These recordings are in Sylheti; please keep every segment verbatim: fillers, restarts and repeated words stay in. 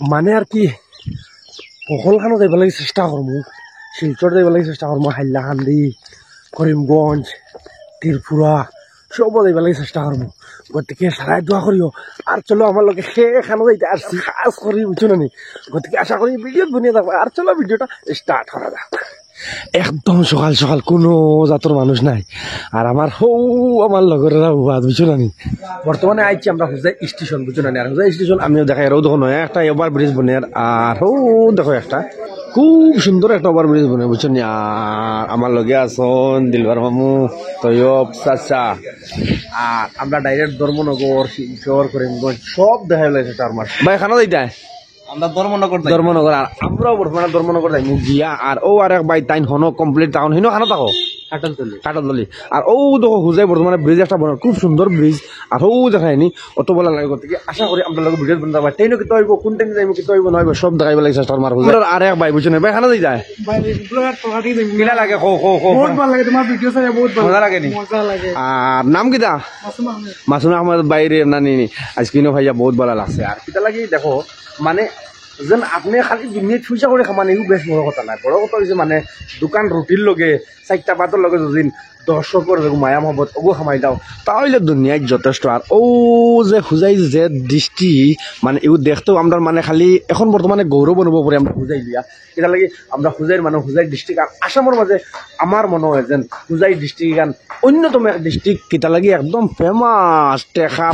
মানে আর কি, হকলখানো যাইবার লাগি চেষ্টা করমু, শিলচর যাইবার লাগি চেষ্টা করমু, হাইলাকান্দি, করিমগঞ্জ, ত্রিপুরা, সব যাইবার লাগি চেষ্টা করমু। গতিকে সারাই দোয়া করিও। আর চলো, আমার লগে সে এখানো যাইতে আর খাস করি, বুঝছো না নি? গতিকে আশা করি ভিডিও বনিয়া থাকবা। আর চলো, ভিডিওটা স্টার্ট করা যাক। একদম সকাল সকাল, কোনো জাতর মানুষ নাই। আর আমার হউ, আমার লগরেরা উবাদ, বুঝছো না নি? বর্তমানে আইছি আমরা হোজাই স্টেশন, বুঝছো না নি? আর হোজাই স্টেশন আমিও দেখাই, আর অউ দেখো নয়া একটা ওভার ব্রিজ বনের, আর হউ দেখো একটা খুব সুন্দর একটা ওভার ব্রিজ বনের, বুঝছো নি? আর আমার লগে আছইন দিলবার মামু, তৈয়ব চাচা, আর আমরা ডাইরেক্ট ধর্মনগর, শিলচর, করিমগঞ্জ সব দেখাই লাগি তার মার। ভাই, খানো যাইতায়? আমরা ধর্মনগর যাই। ধর্মনগর, আর আমরাও বর্তমানে ধর্মনগর যাইমু গিয়া, আর অউ আরেক ভাই তাইন হনো কমপ্লিট টাউন, হিনো খানো থাকো? কাটালতলি। কাটালতলি। আর অউ দেখো হোজাই বর্তমানে ব্রিজ একটা বনার, খুব সুন্দর ব্রিজ। আর অউ দেখায়নি, অত ভালা লাগে। গতিকে আশা করি আমরা লগে ভিডিও বনতে পারবা। ট্রেনও কিতা অইবো, কোন ট্রেনে যাইমু, কিতা অইবো না অইবো, সব দেখাইবার লাগি চেষ্টা করমু। আর আরেক ভাই, বুঝছো না? ভাই, খানো যাইতায়? ভাই, এগুলো আর কথা দিয়ে যাইমু। কিলা লাগে? কও, কও, কও। বহুত ভালা লাগে তোমার ভিডিও চাই, বহুত ভালা। মজা লাগে নি? মজা লাগে। আর নাম কিতা? মাসুম আহমেদ। মাসুম আহমেদ ভাইরে না নি নি। আজকে ইনো ভাইয়া বহুত ভালা লাগছে। আর কিতা লাগি দেখো, মানে, যেন আপনে খালি দুনিয়াত পয়সা করি কামান, ইগু বেশ বড় কথা নায়। বড় কথা অইছে, মানে, দোকান রুটির লগে, চাইরটা ভাতর লগে যদি দর্শকর যে মায়া মহব্বত অগু কামাই দাও, তা অইলে দুনিয়াত যথেষ্ট। আর অউ যে হোজাই যে দৃষ্টি, মানে, ইগু দেখতেও আমরার, মানে, খালি এখন বর্তমানে গৌরব অনুভব করি আমরা হোজাই লিয়া। কিতা লাগি আমরা হোজাইর মানুষ, হোজাই ডিস্ট্রিক্ট আর আসামর মাঝে আমার মনে অয় যেন হোজাই ডিস্ট্রিক্ট ইখান অন্যতম এক ডিস্ট্রিক্ট, কিতা লাগি একদম ফেমাস টেকা।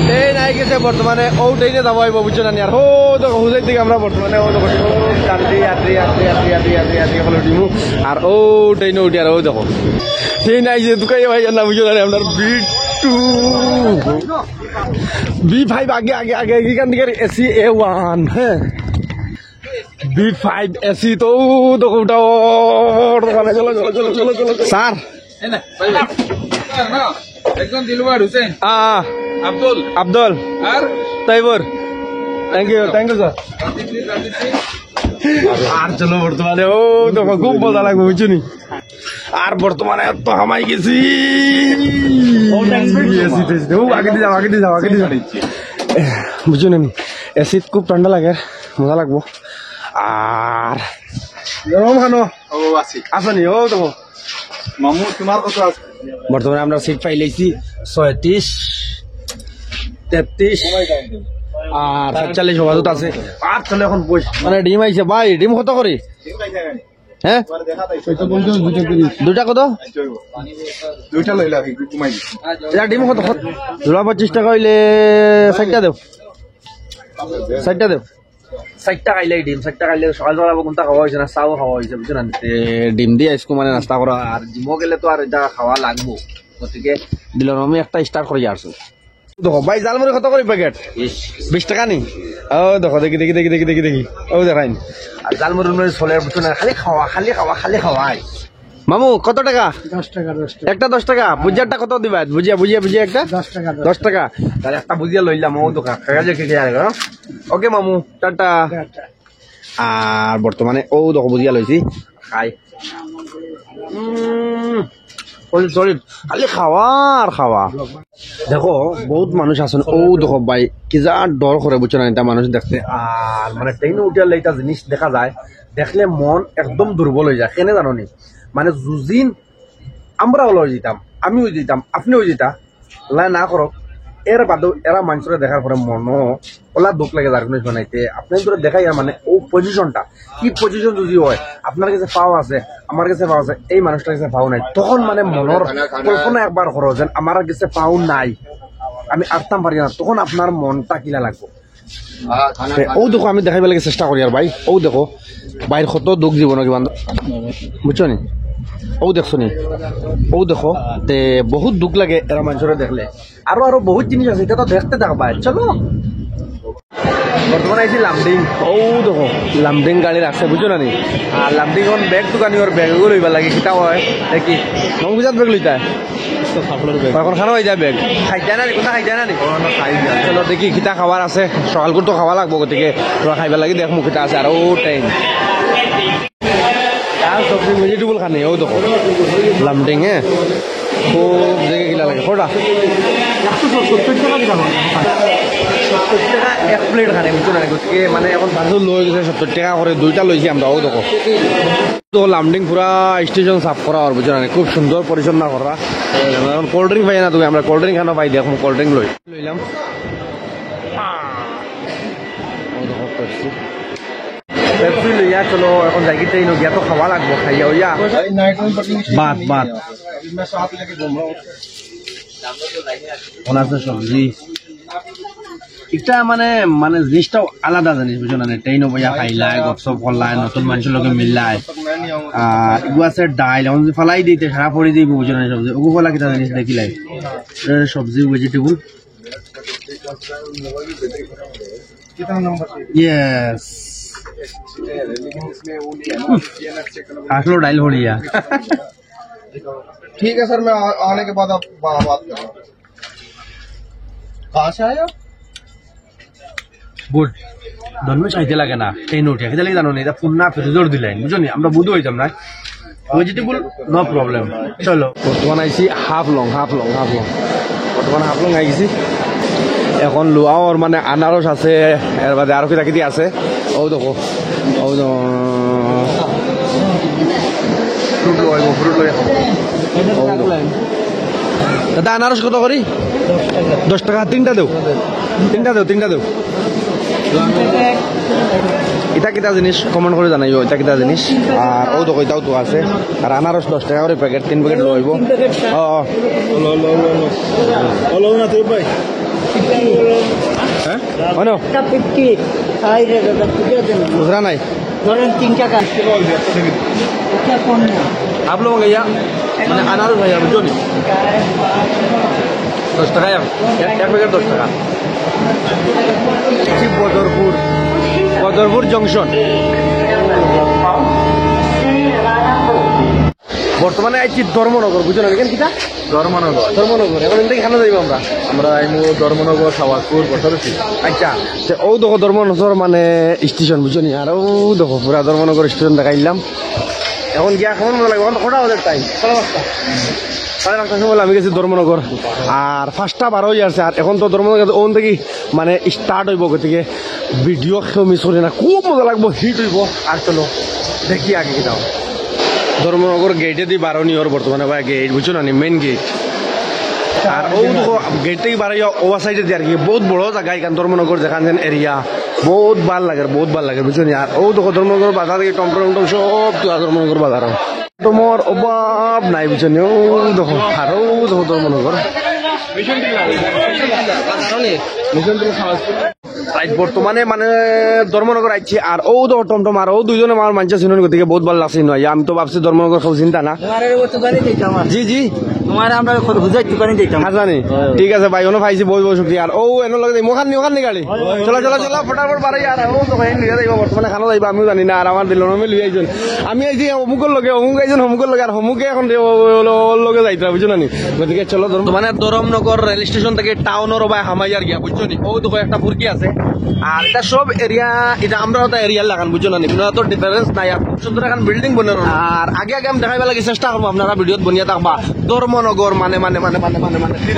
ট্রেন আই গেছে বর্তমানে, অউ ট্রেনে যাওয়া অইবো, বুঝছো না নি? আর হউ দেখো, হোজাই থাকি আমরা বর্তমানে অউ দেখো, সব যাত্রী, যাত্রী, যাত্রী, যাত্রী, যাত্রী, যাত্রী, হকল উঠিমু। আর অউ ট্রেনে উঠি, আর অউ দেখো, ট্রেন আইছে, তুকাইয়া ভাই, না বুঝছো না নি? আপনার বি টু, বি ফাইভ আগে, আগে, আগে, এখান থেকে এসি এ ওয়ান, হ্যাঁ। বি ফাইভ এসি তো দেখো উঠাও। চলো, চলো, চলো, চলো, চলো। স্যার। এই না, ভাই, ভাই। না, না, একজন দিলবার হোসেন। আ, আ। আব্দুল। আব্দুল। আর? Taibur. Thank you, thank you, sir. আর চলো বর্তমানে, অউ দেখো, খুব মজা লাগবো, বুঝছো নি? আর বর্তমানে এত হামাই গেছি। ও, thanks, thanks, এসি, এসি, ও, আগে দিয়ে যাও, আগে দিয়ে যাও, আগে দিয়ে যাও। বুঝছো না নি? এসিত খুব ঠান্ডা লাগে, মজা লাগবো। আর গরম খানো? ও, আছি। আছো নি? অউ দেখো। মামু, তোমার কত আছে? বর্তমানে আমরা সিট পাই লাইছি ছয়ত্রিশ, তেত্রিশ আর সাতচল্লিশ অবাদত আছে। আর চলো এখন বই। মানে ডিম আইছে ভাই, ডিম কত করি? হ্যাঁ? দুইটা কত? দুইটা লইলা, একটু কমাই দিছি। এটা ডিম কত? জোড়া পঁচিশ টাকা অইলে চাইরটা দেও। চাইরটা দেও। চাইরটা খাইলে ডিম, চাইরটা খাইলে সকাল সকাল আবার কোনটা খাওয়া অইছে না, চাও খাওয়া অইছে, বুঝছো না? এ, ডিম দিয়া আইজকু মানে নাস্তা করা, আর জিমো গেলে তো আর ইটা খাওয়া লাগবো। গতিকে দিলাম আমি একটা স্টার্ট করি আর। দেখো ভাই, জালমুড়ি কত করি প্যাকেট? বিশ। বিশ টাকা নি? অউ দেখো, দেখি, দেখি, দেখি। অউ দেখাইন। আর জালমুড়ি মানে চলে, বুঝছো না? খালি খাওয়া, খালি খাওয়া, খালি খাওয়াই। মামু, কত টাকা? দশ টাকা, দশ টাকা। একটা দশ টাকা? ভুজিয়াটা কত দিবা? ভুজিয়া, ভুজিয়া, ভুজিয়া একটা? দশ টাকা, দশ দশ টাকা। তাইলে একটা ভুজিয়া লইলাম, অউ দোকান। খাওয়া যায় কি কি আর, হ্যাঁ? ওকে মামু, টাটা। টাটা। আর বর্তমানে অউ দেখো ভুজিয়া লইছি, খাই। উম, সরি, সরি, খালি খাওয়া আর খাওয়া। দেখো, বহুত মানুষ আছইন, অউ দেখো ভাই, কিযে ডর করে, বুঝছো না, ইতা মানুষ দেখতে। আর মানে ট্রেনে উঠিয়ার লাগি ইতা জিনিস দেখা যায়, দেখলে মন একদম দুর্বল অই যায়। কেনে জানো নি? মানে যুদিন আমরা অলা অই যিতাম, আমি অই যিতাম, আপনে অই যিতা, আল্লায় না করউক, এর বাদেও এরা মানষরে দেখার পরে মনো অলা দুখ লাগে, যার কোনো বানাইতে। আপনে যদি দেখাই আর মানে অউ পজিশনটা, কি পজিশন যদি অয়, আপনার গেছে পাও আছে, আমার গেছে পাও আছে, এই মানুষটার গেছে পাও নাই, তখন মানে মনর কল্পনা একবার করো যেন আমার গেছে পাও নাই, আমি আটতাম পারি না, তখন আপনার মনটা কিলা লাগবো? তে, অউ দেখো, আমি দেখাইবার লাগি চেষ্টা করি আর ভাই, অউ দেখো, ভাইর কত দুখ জীবন কি বান্ধব, বুঝছো নি? অউ দেখছো নি? অউ দেখো, তে বহুত দুখ লাগে এরা মানষরে দেখলে। আরো, আরো বহুত জিনিস আছে, ইটা তো দেখতে থাকবা। চলো, বর্তমানে আইছি লামডিং। অউ দেখো, লামডিং গাড়ি রাখছে, বুঝছো না নি? আর লামডিং অখন ব্যাগ দোকানি, ওর ব্যাগ অগু লইবার লাগি, কিতা অয় দেখি। নং বুঝাত ব্যাগ লইতা? তো কাপড়র ব্যাগ। অখন খানো অই যায় ব্যাগ। খাইতা না নি? কোনটা খাইতা না নি? ও, না, খাই যায়। চলো দেখি কিতা খাবার আছে। সকালকুর তো খাওয়া লাগবো, গতিকে তোরা খাইবার লাগি দেখমু কিতা আছে। আর অউ ট্রেন। আর সবজি ভেজিটেবল খানি, অউ দেখো। লামডিং, হ্যাঁ। খুব দেখি কিলা লাগে। কটা? একশো সত্তর টাকা দিলাম। সত্তর টেকা এক প্লেট খানি, বুঝছো না? গতিকে মানে এখন ভাত লই গেছে সত্তর টেকা করি, দুইটা লইছি আমরা, অউ দেখো। তো লামডিং পুরা স্টেশন সাফ করা অর, বুঝছো না? খুব সুন্দর পরিচ্ছন্ন করা। এখন কোল্ড ড্রিঙ্ক পাই না তুমি, আমরা কোল্ড ড্রিঙ্ক খানো পাই, দেখো কোল্ড ড্রিঙ্ক লই। লইলাম। অউ দেখো, পেপসি। পেপসি লইয়া চলো, এখন যাই কি ট্রেনো গিয়া তো খাওয়া লাগবো, খাইয়া অইয়া। ভাত, ভাত। কোন আছে সবজি? ইটা মানে, মানে জিনিসটাও আলাদা জিনিস, বুঝছো না? ট্রেনো বইয়া খাইলায়, গপসপ করলায়, নতুন মানষর লগে মিললায়। আর ইগু আছে ডাইল, এখন যদি ফালাই দিতে সারা পড়ি দিব, বুঝছো না? সবজি, ওগু ফলা কিতা জিনিস দেখিলাই? এ, সবজি, ভেজিটেবল। ইয়েস। আসলো ডাইল হলিয়া। ठीक है सर, मैं आ, आने के बाद आप बा, बात करूँगा। कहाँ से आए आप? গুড। ধর্মে চাইতে লাগে না, ট্রেন উঠিয়া। কিতা লাগি জানো নি? ইটা পুন্না ফ্রিজর দিলাইন, বুঝছো নি? আমরা বুধ হইতাম না। Vegetable, no problem. চলো। বর্তমান আইছি হাফলং, হাফলং, হাফলং। বর্তমান হাফলং আইছি। এখন লওয়া অর মানে আনারস আছে, এর বাদে আরো কিতা কিতি আছে। অউ দেখো, অউ দেখো। ফ্রুট লইব, ফ্রুট লইয়া খাবো। অউ দেখো। দাদা, আনারস কত করি? দশ টাকা। তিনটা দেও, তিনটা দেও, তিনটা দেও। ইটা কিতা জিনিস? কমেন্ট করি জানাইও, ইটা কিতা জিনিস? আর অউ দেখো, ইটাও তো আছে। আর আনারস দশ টাকা করি প্যাকেট, তিন প্যাকেট লইব। ও, ও। হলো, হলো, হলো, হলো। হলো না তো ভাই। হ্যাঁ? অনো? এটা ফিফটি। আই রে দাদা, বুঝা যায় না। খুচরা নাই? ধরেন তিন টাকা। এটা কোন না? आप लोग भैया, মানে আনারস ভাইয়া, বুঝছো নি? দশ টাকা এক, এক, এক প্যাকেট দশ টাকা। ঠিক বদরপুর, বদরপুর জংশন। বর্তমানে আইছি ধর্মনগর, বুঝছো না? এখানে কিতা? ধর্মনগর। ধর্মনগর। এখন এখান থাকি কানো যাইবো আমরা? আমরা আইমু ধর্মনগর, শাহবাজপুর, বসারছি। আচ্ছা, তো অউ দেখো ধর্মনগর মানে স্টেশন, বুঝছো নি? আর অউ দেখো পুরা ধর্মনগর স্টেশন দেখাইলাম। এখন গিয়া কেমন মজা লাগবে? এখন তো কটা বাজে টাইম? সাড়ে পাঁচটা। সাড়ে পাঁচটার সময় আমি গেছি ধর্মনগর, আর পাঁচটা বারো অই আছে। আর এখন তো ধর্মনগর অন থাকি মানে স্টার্ট হইব, গতিকে ভিডিও কেউ মিস করি না, খুব মজা লাগবো, হিট হইব। আর চলো দেখি আগে কিতা অয়। ধর্মনগর গেটে দি বারো নিয়র বর্তমানে ভাই গেট, বুঝছো না নি? Main gate. আর অউ দেখো গেট থাকি বারইয়া ওবা সাইডে দি আর কি, বহুত বড় জাগা এখান ধর্মনগর, যেখান যেন এরিয়া, বহুত ভালা লাগের, বহুত ভালা লাগের, বুঝছো নি? আর অউ দেখো ধর্মনগর বাজার থাকি টমটম টমটম সব তো ধর্মনগর বাজার। তোমার অভাব নাই, বুঝছো নি? অউ দেখো, আর অউ দেখো ধর্মনগর। আইজ বর্তমানে মানে ধর্মনগর আইছি, আর অউ দেখো টমটম, আর অউ দুইজনে আমার মানষে চিনইন, গতিকে বহুত ভালা লাগছে নয়। আমি তো ভাবছি ধর্মনগর কেউ চিনতা না। তোমার আর ও দোকানে যাইতাম আর। জি, জি। তোমার আমরা খোদ-, হুজাই দোকানে যাইতাম। আচ্ছা নি? ঠিক আছে ভাই, অনো পাইছি, বহুত বহুত শুকরিয়া। আর অউ এনর লগে যাই, মোখান নি, ওখান নি গাড়ি। চলো, চলো, চলো, ফটাফট বারই। আর অউ তো ভাই লইয়া যাইবা, বর্তমানে কানো যাইবা আমি জানি না। আর আমার দিল আমি লইয়া আইছইন। আমি আইছি অমুকর লগে, অমুক আইছইন অমুকর লগে, আর অমুকে এখন দে-, ও-, ও-, ও-, ওর লগে যাইতরা, বুঝছো না নি? গতিকে চলো ধর্ম-, মানে ধর্মনগর রেল স্টেশন থাকি টাউনর ওবায় হামাইয়ার গিয়া, বুঝছো নি? অউ দেখো একটা ফুরকি আছে। আর ইটা সব এরিয়া, ইটা আমরার অতা এরিয়ার লাখান, বুঝছো না নি? কোনো অত ডিফারেন্স নাই। আর খুব সুন্দর এখান বিল্ডিং বনের। আর আগে আগে আমি দেখাইবার লাগি চেষ্টা করমু, আপনারা ভিডিওত বনিয়া থাকবা। ধর্মনগর মানে, মানে, মানে।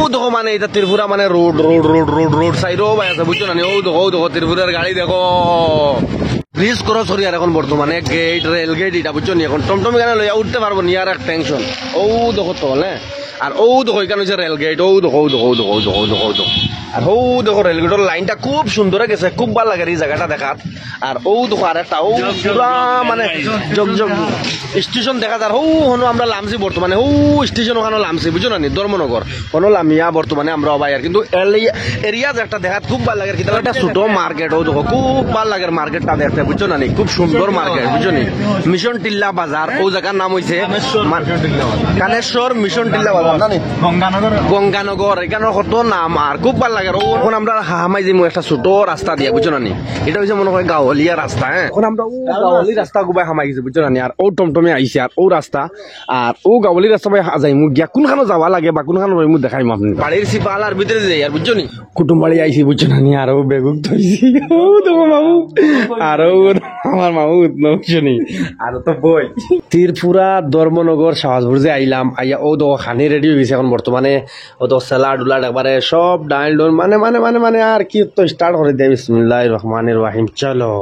অউ দেখো মানে ইটা ত্রিপুরা মানে road, road, road, road, road সাইডও ভাই আছে, বুঝছো না নি? অউ দেখো, অউ দেখো ত্রিপুরার গাড়ি দেখো। ব্রিজ ক্রস করি আর এখন বর্তমানে গেট, রেল গেট ইটা, বুঝছো নি? এখন টমটম এখান লইয়া উঠতে পারবো নি, আর এক টেনশন। অউ দেখো তো, হ্যাঁ? আর অউ দেখো, এখান অইছে রেল গেট, অউ দেখো, অউ দেখো, অউ দেখো। আর অউ দেখো রেল গেটর লাইনটা খুব সুন্দর গেছে, খুব ভালা লাগের ই জাগাটা দেখাত। আর অউ দেখো আরেকটা, অউ পুরা মানে জগ জগ স্টেশন দেখা যার। অউ হনো আমরা লামছি বর্তমানে, অউ স্টেশন ওখানো লামছি, বুঝছো না নি? ধর্মনগর। হনো লামিয়া বর্তমানে আমরা অবায় আর কিন্তু এলি-, এরিয়া যে একটা দেখাত খুব ভালা লাগের, কিন্তু একটা ছোট মার্কেট, অউ দেখো খুব ভালা লাগের মার্কেটটা দেখতে, বুঝছো না নি? খুব সুন্দর মার্কেট, বুঝছো নি? মিশন টিল্লা বাজার, অউ জাগার নাম অইছে কানেশ্বর মা-, মিশন টিল্লা বাজার। কানেশ্বর মিশন টিল্লা বাজার, না নি? গঙ্গানগর। গঙ্গানগর, এখানো কত নাম আর খুব ভালা লাগের। অউ এখন আমরা হামাই যাইমু একটা ছোট রাস্তা দিয়া, বুঝছো না নি? ইটা অইছে মনে হয় গাওলিয়া রাস্তা, হ্যাঁ? এখন আমরা অউ গাওলি রাস্তা গুবায় হামাই গেছি, বুঝছো না নি? আর অউ টমটমে আইছে, আর অউ রাস্তা আর অউ গাওয়ালি রাস্তা বায় যাইমু গিয়া, কুনখানো যাওয়া লাগে বা কুনখানো রইমু দেখাইমু আপনারে। বাড়ির সিপালার ভিতরে যাই আর, বুঝছো নি? কুটুম বাড়ি আইছি, বুঝছো না নি? আর অউ বেগুক থইছি। অউ তো মামু। আর অউ আমার মামু উঠলো, বুঝছো নি? আর তো বই। ত্রিপুরা ধর্মনগর শাহবাজপুর যে আইলাম, আইয়া অউ দেখো খানি রেডি অই গেছে এখন বর্তমানে। অউ দেখো স্যালাড উলাড একবারে সব ডাইল মানে মানে মানে মানে আর কি, তো স্টার্ট করি দেই। বিসমিল্লাহির রহমানির রহিম। চলো।